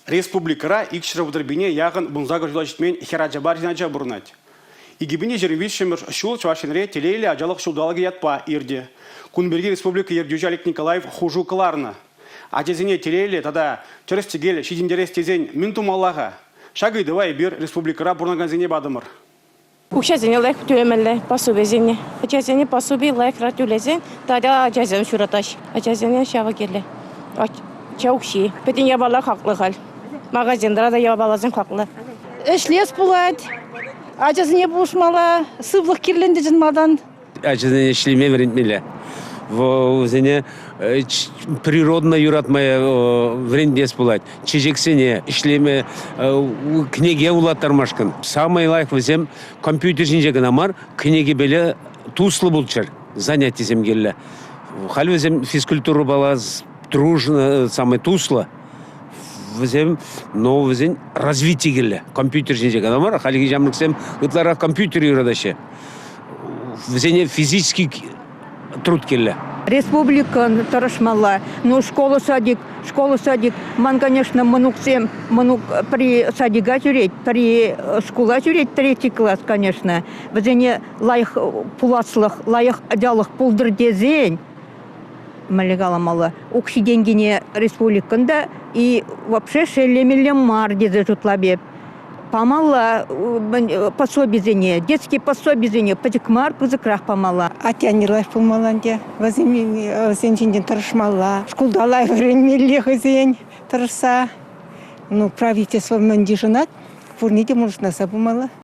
Республикӑра 230 пине яхӑн 18 ҫула ҫитмен хӗрачапа арҫын ача пурӑнать. 2023-мӗш ҫул Чӑваш Енре Телейлӗ ачалӑх ҫулталӑкӗ ятпа иртӗ. Кун пирки республика ертӳҫи Олег Николаев хушу кӑларнӑ. Ачасене телейлӗ тата тӗрӗс-тӗкел ҫитӗнтерес тесен мӗн тумалла-ха? Ҫак ыйтӑва эпир республикӑра пурӑнакансене патӑмӑр. Укҫасене лайӑх тӳлемелле, пособисене. Ачасене пособи лайӑхрах тӳлесен тата ачасем ҫуратаҫ. Ачасене ҫавӑ кирлӗ. Ача укҫи. Пӗтӗм япала хаклӑ халь. Магазинра та япаласем хаклӑ. Ӗҫлес пулать, ачасене пулӑшмалла, сывлӑх кирлӗ ӗнтӗ чӑн малтан. Ачасене ӗҫлеме вӗрентмелле. Вӗсене природно юратма вӗрентес пулать. Чечексене ӗҫлеме, кӗнеке вулаттармашкӑн. Самый лайӑх вӗсем компьютер ҫинче кӑна мар, кӗнекепеле туслӑ пулччӑр, занятисем кирлӗ. Халь вӗсем физкультурӑпала дружно, самый туслӑ. Вӗсем, но вӗсен развитие кирлӗ. Компьютер ҫинче кӑна мар, хальхи ҫамрӑксем ытларах компьютер юратаҫҫӗ. Вӗсене физический труд кирлӗ. Республикӑн тӑрӑшмалла. Ну, школа-садик, школа-садик. Ман, конечно, мӑнуксем, мӑнук пӗри садика ҫӳрет, пӗри шкула ҫӳрет, третий класс, конечно. Вӗсене лайӑх пуласлӑх, лайӑх ачалӑх пултӑр тесен, мӗнле каламалла, укҫи-тенкине республикӑн та и вообще шеллемелле мар тесе шутлап эп. Памалла пособисене, детский пособисене пӗчӗк мар, пысӑкрах памалла. Атте-анне лайӑх пулмалла ӗнтӗ. Вӗсем вӗсен ҫинчен тӑрӑшмалла. Шкулта лайӑх вӗренмелле хӑйсен тӑрӑшса. Ну, правительство мӗн йышӑнать, пурне те мулӑшнаса пымалла.